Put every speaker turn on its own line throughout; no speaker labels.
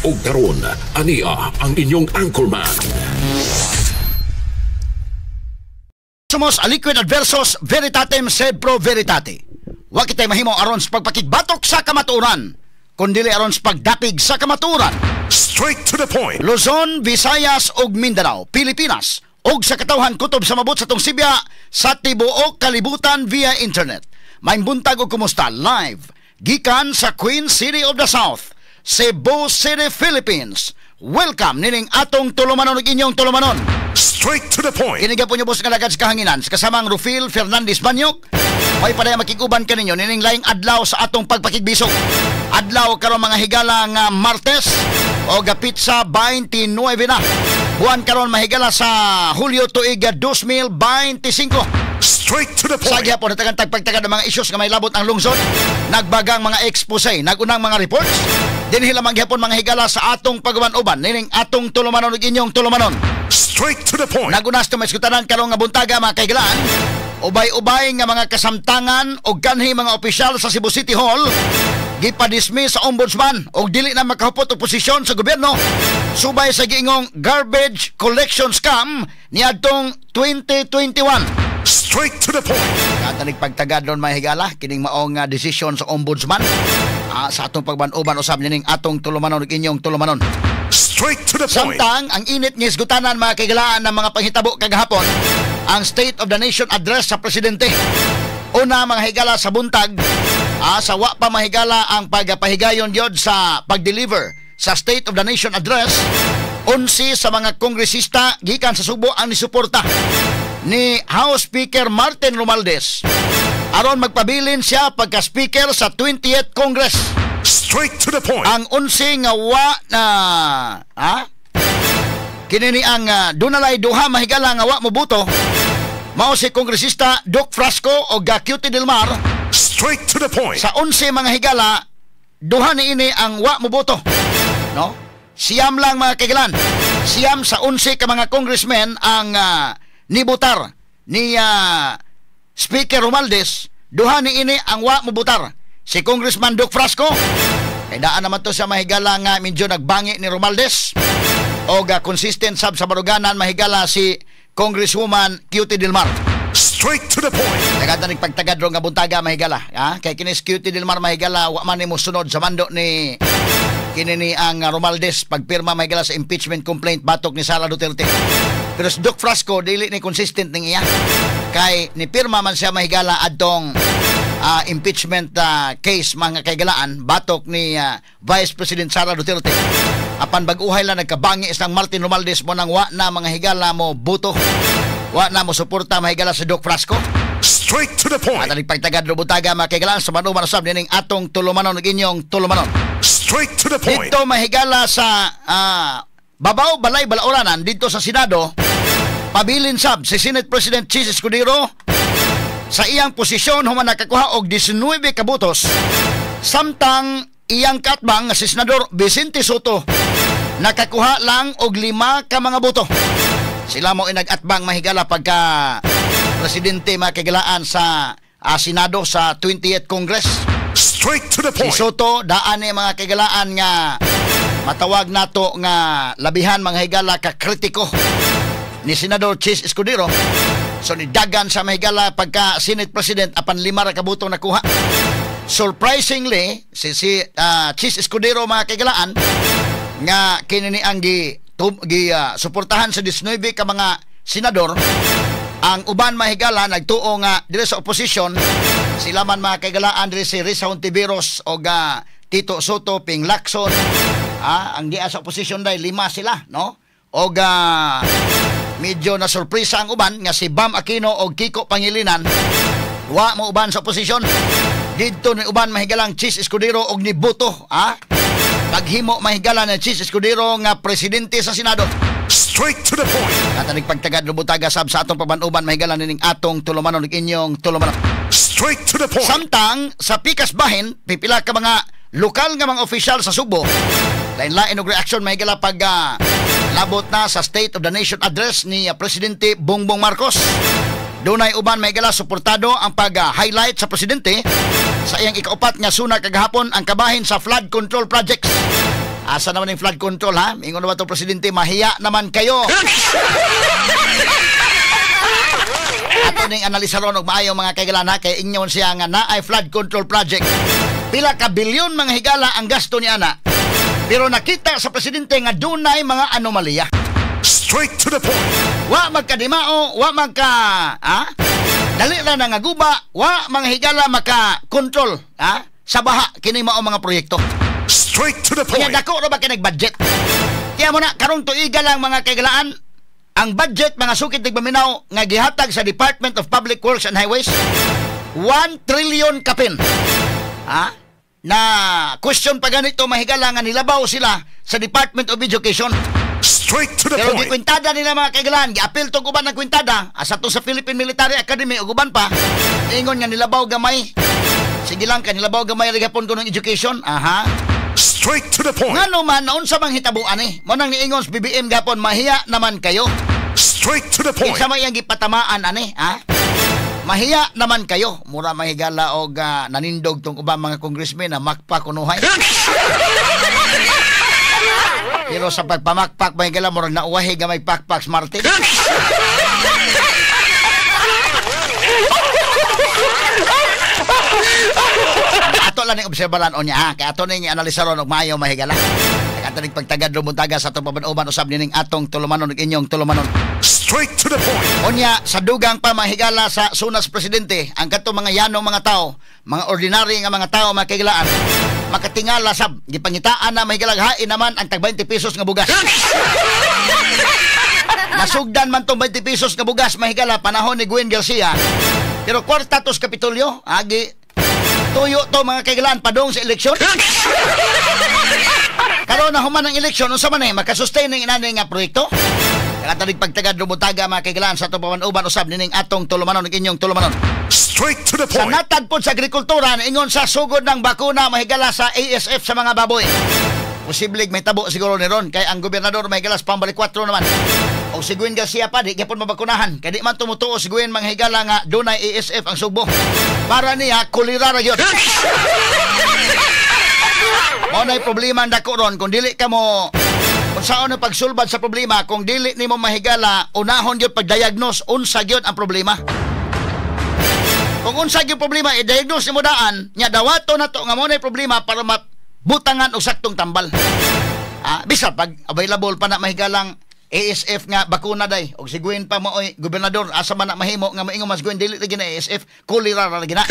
Ug karon, ania ang inyong anchorman.
Somos aliquid adversos veritatem sed pro veritate. Wa kitay mahimo aron sa pagpakigbatok sa kamatuoran, kundili aron sa pagdapig sa kamatuoran.
Straight to the point.
Luzon, Visayas ug Mindanao, Pilipinas ug sa katawhan kutob sa mabot sa tong sibya sa tibuok kalibutan via internet. Maayong buntag ug kumusta live gikan sa Queen City of the South, Cebu City, Philippines. Welcome nining atong tulumanon ug inyong tulumanon.
Straight to the point.
Kini gyapon boss nga lagad sa kahanginan sa kasamang Rufil Fernandez Banyok. May padaya makiguban kaninyo nining laing adlaw sa atong pagpakigbisog. Adlaw karon, mga higala, nga Martes o petsa 29 na. Buwan karon, mahigala, sa Hulyo, tuig 2025.
Straight to the
Sa
point.
gihapon natagan tagpagtagad ng mga issues nga may labot ang lungsod, nagbagang mga expose, nagunang mga reports. Dinhi lamang gihapon, mga higala, sa atong pag-uban-uban nining atong tulumanon ug inyong tulumanon.
Straight to the point.
Nagunas to maisgutanan karong nga buntaga, mga kahigalaan. Ubay-ubay nga mga kasamtangan og kanhi mga opisyal sa Cebu City Hall gipadismiss sa ombudsman og dili na makahupot og posisyon sa gobyerno subay sa giingong garbage collection scam niadtong 2021.
Straight to the point.
Katanig pagtagad ron, mga higala, kining maong desisyon sa ombudsman sa atong pagban-uban usab nining atong tulumanon ug inyong tulumanon.
Straight to the point.
Samtang ang init nga isgutanan, mga kahigalaan, ng mga panghitabo kagahapon, ang State of the Nation Address sa presidente. Una, mga higala, sa buntag, sa wa pa, mahigala, ang pagpahigayon gyud sa pag-deliver sa State of the Nation Address, 11 sa mga kongresista gikan sa Subo ang nisuporta ni House Speaker Martin Romualdez aron magpabilin siya pagka-speaker sa 20th Congress.
Straight to the point.
Ang 11 nga wa na ha kini ni ang dunalay duha, mahigala, nga wa moboto, mao si Kongresista Doc Frasco o Cutie Del Mar.
Straight to the point.
Sa 11, mga higala, duha ni ini ang wa moboto, no? 9 lang, mga kahigalaan, 9 sa 11 ka mga congressmen ang nibutar ni Speaker Romualdez. Duha ni ini ang wa mobutar, si Congressman Doc Frasco kay daan naman to sa, mahigala, nga medyo nagbangi ni Romualdez o consistent sab sa baruganan, mahigala, si Congresswoman Cutie Del Mar.
Straight to the point.
Nagata pagtagad ro nga buntaga, mahigala. Ha? Kay kinis Cutie Del Mar, mahigala, wa man ni mosunod sa mando ni kini ni ang Romualdez pagpirma, mahigala, sa impeachment complaint batok ni Sara Duterte. Pero si Doc Frasco dili ni consistent ning iya. Kay ni pirma man siya, mahigala, adtong impeachment case, mga kaigalaan, batok ni Vice President Sara Duterte. Apan bag-uhay lang nagkabangi isang Martin Romualdez mo nang wa na, mga higala, mo buto. Wa na mo suporta, mahigala, si Doc Frasco.
Straight to the point.
At ang pagtagad rubutaga, mga kaigalaan, sa manuman usab nining atong tulumanon ug inyong tulumanon.
Straight to the point.
Dito, mahigala, sa Babaw Balay Balauranan dito sa Senado, pabilin sab si Senate President Chiz Escudero sa iyang posisyon human nakakuha og 19 ka botos, samtang iyang katbang nga si Senador Vicente Sotto nakakuha lang og 5 ka mga boto. Sila mo nag-atbang, mahigala, pagka presidente, mga kahigalaan, sa Senado sa 20th Congress.
Straight to the
Si
point.
Sotto daan ni, mga kahigalaan, nga matawag nato nga labihan, mga higala, ka kritiko ni Senador Chiz Escudero. So ni dagan sa, mahigala, pagka Senate President apan 5 ra ka boto nakuha. Surprisingly, si si Chiz Escudero, mga kahigalaan, nga kini ni ang gi suportahan sa 19 ka mga senador. Ang uban, mahigala, nagtuo nga dire sa opposition sila man, mga kahigalaan, dire si Risa Hontiveros o Tito Sotto, Ping Lacson, ang diya sa opposition dahil 5 sila, no? Og medyo na sorpresa ang uban nga si Bam Aquino o Kiko Pangilinan wa mo uban sa opposition. Didto ni uban, mahigalang, Chiz Escudero og nibuto, paghimo, mahigala, ni Chiz Escudero nga presidente sa Senado.
Straight to the point.
Katanig pagtagad lubutaga sab sa atong pabanuban, mahigala, nining atong tulumanon ug inyong tulumanon.
Straight to the point.
Samtang sa pikas bahin, pipila ka mga lokal nga mga opisyal sa Sugbo lain-lain og reaksyon, mahigala, pag labot na sa State of the Nation Address ni Presidente Bongbong Marcos. Dunay uban, mahigala, suportado ang pag-highlight sa presidente sa iyang ikaupat nga suna kagahapon ang kabahin sa flood control projects. Asa naman yung flood control, ha? Ingon na ba itong presidente, mahiya naman kayo. Ato ning analisa ron og maayo, mga kaigalan, ha, kay ingon siya nga naay flood control project. Pila ka bilyon, mga higala, ang gasto ni ana. Pero nakita sa presidente nga dunay mga anomalya.
Straight to the point.
Wa magkadimao, wa magka ha? Dali ra na nga guba, wa mga higala maka-control, ha, sa baha kini mao mga proyekto.
Straight to the
Kaya
point.
Dako ra ba kay nag-budget? Kaya mo na karong tuiga lang, mga kaigalaan, ang budget, mga sukit tigpaminaw, nga gihatag sa Department of Public Works and Highways, 1 trillion kapin. Ha? Na question pa ganito, mahigala, nga nilabaw sila sa Department of Education.
Straight to the
Pero
point.
Gikwintada nila, mga kaigalaan, giapil tong uban ng kwintada, asa to sa Philippine Military Academy ug uban pa, ingon nga nilabaw gamay. Sige lang, kanilabaw gamay ra gihapon ko ng education. Aha.
Straight to the point.
Ngano man, naunsa mang hitabuan eh? Mo nang niingon sa BBM gapon, mahiya naman kayo.
Straight to the point.
Kinsa may iyang gipatamaan ani, ha? Mahiya naman kayo. Mura mahigala og nanindog tong ubang mga congressmen na makpak kunuhay. Pero sa pagpamakpak, mahigala, murag nauwahi gamay pakpak Martin. Ato lang ning obserbaran unya, ha. Kay ato ning analisaron og maayo, mahigala. Kay ato ning pagtagad rumuntaga sa atong paban-uban usab nining atong tulumanon ug inyong tulumanon.
Straight to the point.
Unya sa dugang pa, mahigala, sa sunas presidente, ang katong mga yanong mga tao, mga ordinary nga mga tao, mga kahigalaan, makatingala sab gipangitaan na, mahigalag, hain naman ang tag 20 pesos nga bugas. Nasugdan man tong 20 pesos nga bugas, mahigala, panahon ni Gwen Garcia. Pero kwarta tos Kapitolyo, agi tuyo to, mga kaigalaan, padung sa eleksyon. Karon na human ang eleksyon, unsa man eh, makasustain ning inani nga proyekto? Katanig pagtagad rumutaga, mga kaigalaan, sa atong paman-uban usab nining atong tulumanon ug inyong tulumanon.
Straight to the
Sa
point.
natad po sa agrikultura, ingon sa sugod ng bakuna, mahigala, sa ASF sa mga baboy. Posible may tabo siguro ni ron kay ang gobernador, mahigala, sa Pambali 4 naman. O si Gwen Garcia pa, di gyapon mabakunahan. Kay di man tumutuo si Gwen, mga higala, nga dunay ASF ang Sugbo. Para niya, kulira ra gyud. Mao na'y problema ang dako ron kung dili ka mo kung saan ang pagsulbad sa problema kung dili nimo, mahigala, unahon gyud pagdiagnose unsa gyud ang problema. Kung unsa gyud problema, i-diagnose nimo daan, nya dawato na to nga mao na'y problema para mabutangan og saktong tambal. Ah, bisa pag available pa na, mahigalang ASF nga bakuna day og si Gwen pa maoy gobernador, asa man na mahimo nga moingon mas Gwen dili lagi na ASF, kolera ra lagi na.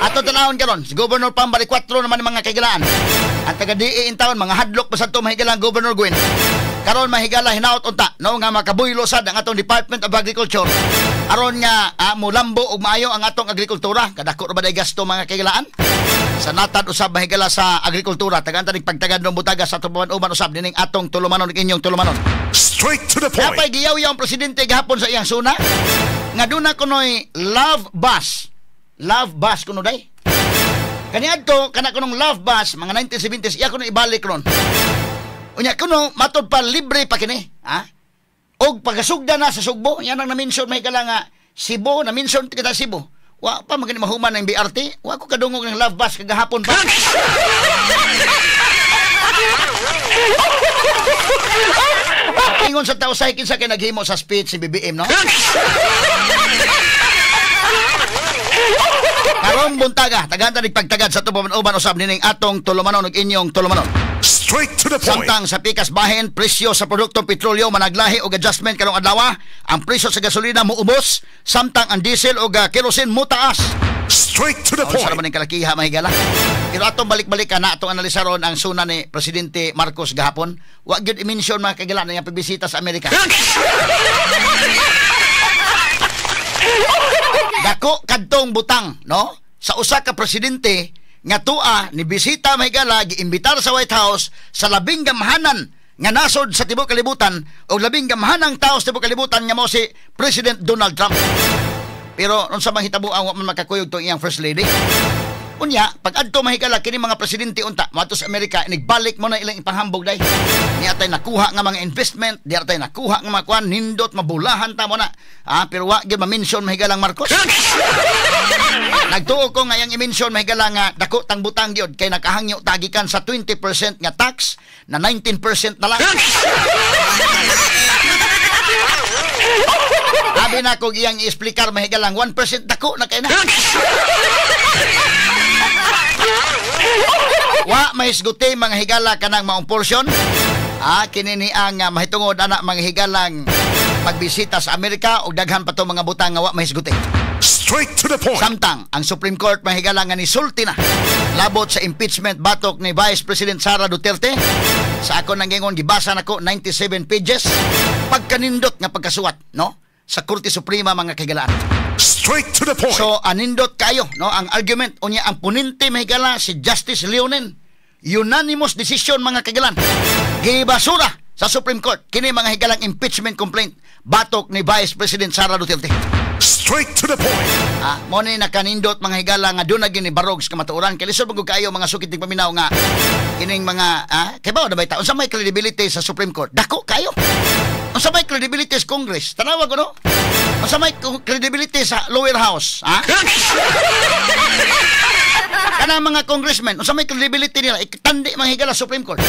Ato tanawon karon si Governor Pambali 4 naman ang mga kaigalaan. Ang taga DE in town, mga hadlok pa sa to, mahigalang, Governor Gwen. Karon, mahigala, hinaot unta no nga makabuylo sad ang atong Department of Agriculture aron nga mulambo og maayo ang atong agrikultura. Kadako ra ba day gasto, mga kaigalaan? Sa natad usab, mahigala, sa agrikultura, tagaan tanig pagtagad ng butaga sa atong uban usab nining atong tulumanon ug inyong tulumanon.
Straight to the point.
Napay giyaw ang presidente gahapon sa iyang suna nga duna kunoy love bus. Love bus kuno day. Kaniadto kana kunong love bus mga 1970s, iya kuno ibalik ron. Unya kuno matod pa libre pa kini, ha? Og pagasugda na sa Sugbo, yan ang na-mention, may kala nga Cebu, na-mention kita Cebu. Wa pa magani mahuman ng BRT, wa ko kadungog ng love bus kagahapon pa. Ingon sa tao sa kinsa kay naghimo sa speech si BBM, no? Karong buntaga, tagaan tanig pagtagad sa tubaman uban usab nining atong tulumanon ug inyong tulumanon.
Straight to the point.
Samtang sa pikas bahin, presyo sa produktong petrolyo managlahi og adjustment karong adlaw, ang presyo sa gasolina muubos, samtang ang diesel ug kerosene motaas.
Straight to the
Unsa
point.
naman ang kalakiha, mahigala? Pero atong balik-balikan na atong analisaron ang suna ni Presidente Marcos gahapon. Wa gyud i-mention, mga kagala, na iyang pagbisita sa Amerika. Dako kadtong butang, no? Sa usa ka presidente nga tua ni bisita, mahigala, giimbitar sa White House sa labing gamhanan nga nasod sa tibuok kalibutan o labing gamhanang tao sa tibuok kalibutan nga mao si President Donald Trump. Pero unsa man hitabo ang wa man makakuyog tong iyang first lady? Unya, pag adto, mahigala, kini mga presidente unta moadto sa Amerika, inigbalik mo na ilang ipanghambog day. Niya tay nakuha nga mga investment, diya tay nakuha nga mga kuan, nindot mabulahan ta mo na. Ah, pero wa gyud ma-mention, mahigalang, Marcos. Nagtuo ko nga iyang i-mention, mahigala, nga dako tang butang gyud kay nakahangyo ta gikan sa 20% nga tax na 19% na lang. Abi na ko iyang i-explicar, mahigalang 1% dako na kay na. Wa mahisguti, mga higala, kanang maong portion. Kini ni ang mahitungod ana, mga higalang pagbisita sa Amerika ug daghan pa to mga butang nga wa mahisguti.
Straight to the point.
Samtang ang Supreme Court, mahigala, nga nisulti na labot sa impeachment batok ni Vice President Sara Duterte. Sa ako nang gingon, gibasa nako 97 pages, pagkanindot nga pagkasuwat, no, sa Korte Suprema, mga kahigalaan.
Straight to the point.
So anindot kayo, no, ang argument unya ang punente, mahigala, si Justice Leonen. Unanimous decision, mga kahigalan. Gibasura sa Supreme Court kini, mga higalang, impeachment complaint batok ni Vice President Sara Duterte.
Straight to the point.
Mo ni nakanindot, mga higala, nga doon na gini barog sa kamatuoran. Kay lisod man kayo, mga sukit paminaw, nga kining mga kay ba na ta unsa may credibility sa Supreme Court? Dako kayo. Unsa may credibility sa Congress? Tanawa ko, no? Unsa may credibility sa lower house? Ha? Kanang mga congressmen, unsa may credibility nila? Ikatandi, mga higala, Supreme Court.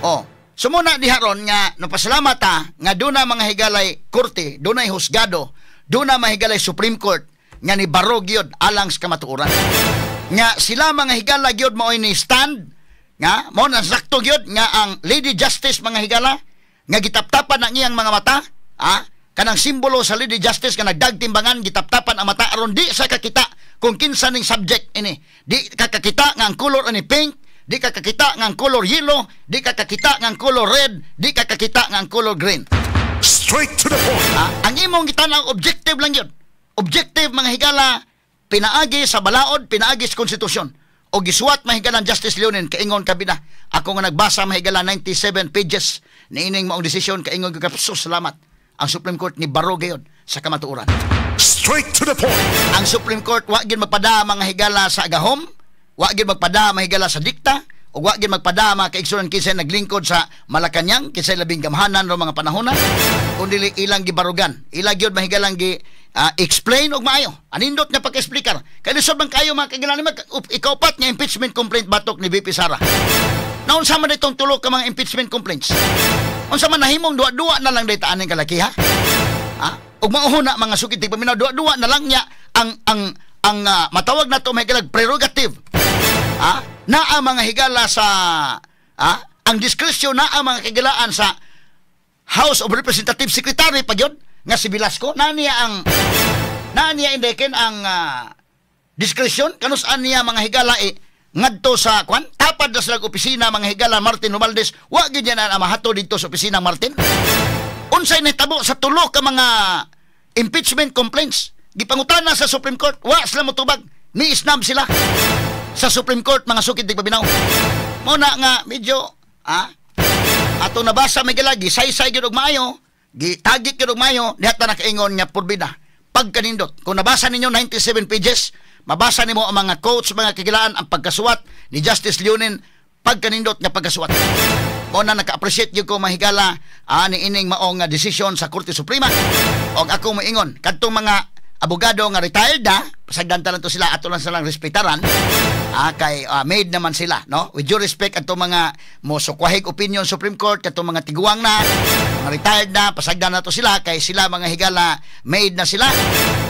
Oh, sumuna diha ron nga napasalamat ta nga doon na, mga higalay, korte, dunay husgado, doon na, mahigalay, Supreme Court nga ni barog gyud alang sa kamatuoran. Nga sila, mga higala, gyud maoy ni stand nga mao na sakto gyud nga ang Lady Justice, mga higala, nga gitaptapan ang iyang mga mata, kanang simbolo sa Lady Justice nga nagdagtimbangan, gitaptapan ang mata aron di sa kakita kung kinsa ning subject ini. Di ka kakita nga ang color ani pink, di ka kakita nga ang color yellow, di ka kakita nga ang color red, di ka kakita nga ang color green.
Straight to the point.
Ang imong gitan-aw, objective lang yun. Objective, mga higala, pinaagi sa balaod, pinaagi sa konstitusyon. O gisuwat, mahigala, Justice Leonen, kaingon kabina. Ako nga nagbasa, mahigala, 97 pages niining maong desisyon, kaingon ko sus, salamat. Ang Supreme Court ni baro gayon sa kamatuoran.
Straight to the point.
Ang Supreme Court wa gyud magpada, mga higala, sa gahom, wa gyud magpada, mga higala, sa dikta, ug wa gyud magpada, mga kaigsunan, kinsay naglingkod sa Malacañang, kinsay labing gamhanan ro mga panahona, kundi ilang gibarugan. Ila gyud, mahigalang, gi explain og maayo. Anindot nga pagka-explicar. Kay lisod man kayo, mga kaigsunan, ikaupat nga impeachment complaint batok ni VP Sara. Naunsa man itong tulo ka mga impeachment complaints? Unsa man nahimong duwa-duwa na lang dayta aning kalaki, ha? Ha? Ug mauhuna, mga sukit paminaw, duwa-duwa na lang niya ang matawag nato, mga higala, prerogative. Ha? Naa, mga higala, sa ang diskresyon naa, mga kagilaan, sa House of Representatives Secretary pa gyud nga si Velasco na niya indeken ang diskresyon kanus-an niya, mga higala, eh, ngadto sa kwan tapad na sila opisina, mga higala, Martin Romualdez. Wa gyud niya na mahato didto sa opisina Martin. Unsay nahitabo sa tulo ka mga impeachment complaints? Gipangutana sa Supreme Court, wa sila motubag, ni snub sila sa Supreme Court, mga sukit paminaw. Mo na nga medyo ato nabasa may gilagi saysay gyud og maayo, gitagit gyud og maayo, diha ta nakaingon nga purbida pagkanindot. Kung nabasa ninyo 97 pages, mabasa nimo ang mga quotes, mga kagilaan, ang pagkasuwat ni Justice Leonen, pagkanindot nga pagkasuwat. Mo na naka-appreciate gyud ko, mahigala, ni ining maong desisyon sa Korte Suprema. Og ako moingon kadtong mga abogado nga retired na, pasagdan ta lang to sila, ato lang silang respetaran, kay made naman sila, no? With due respect adto mga mo sukwahig opinion Supreme Court, kadtong mga tiguang na, mga retired na, pasagdan na to sila kay sila, mga higala, made na sila.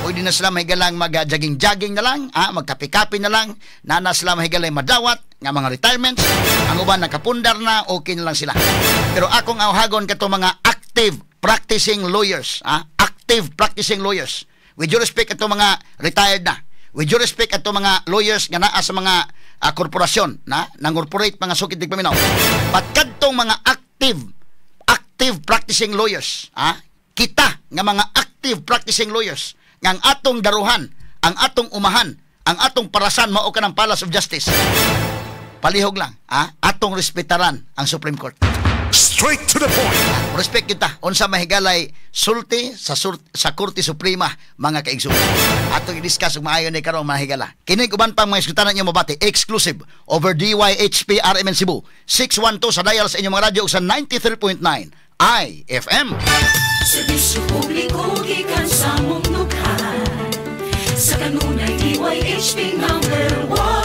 Pwede na sila mahigalang mag-jogging-jogging na lang, magkape-kape na lang, na sila mahigalay madawat nga mga retirements. Ang uban nakapundar na, okay na lang sila. Pero akong awhagon kato mga active practicing lawyers, active practicing lawyers. With due respect ato mga retired na. With due respect ato mga lawyers nga naa sa mga korporasyon na nang corporate, mga sukit paminaw. But kadtong mga active active practicing lawyers, kita nga mga active practicing lawyers nga ang atong daruhan, ang atong umahan, ang atong parasan mao kanang Palace of Justice. Palihog lang, atong respetaran ang Supreme Court.
Straight to the point.
Respect kita unsa mahigalay sulti sa Korte Suprema, mga kaigsoon. Atong i-discuss ug maayo ni karon, mga higala. Kini uban pang mga iskutanan inyo mabati exclusive over DYHP RMN Cebu 612 sa dial sa inyong mga radyo ug sa 93.9 IFM.
Serbisyo publiko gikan sa mong dughan. Sa kanunay, DYHP number 1.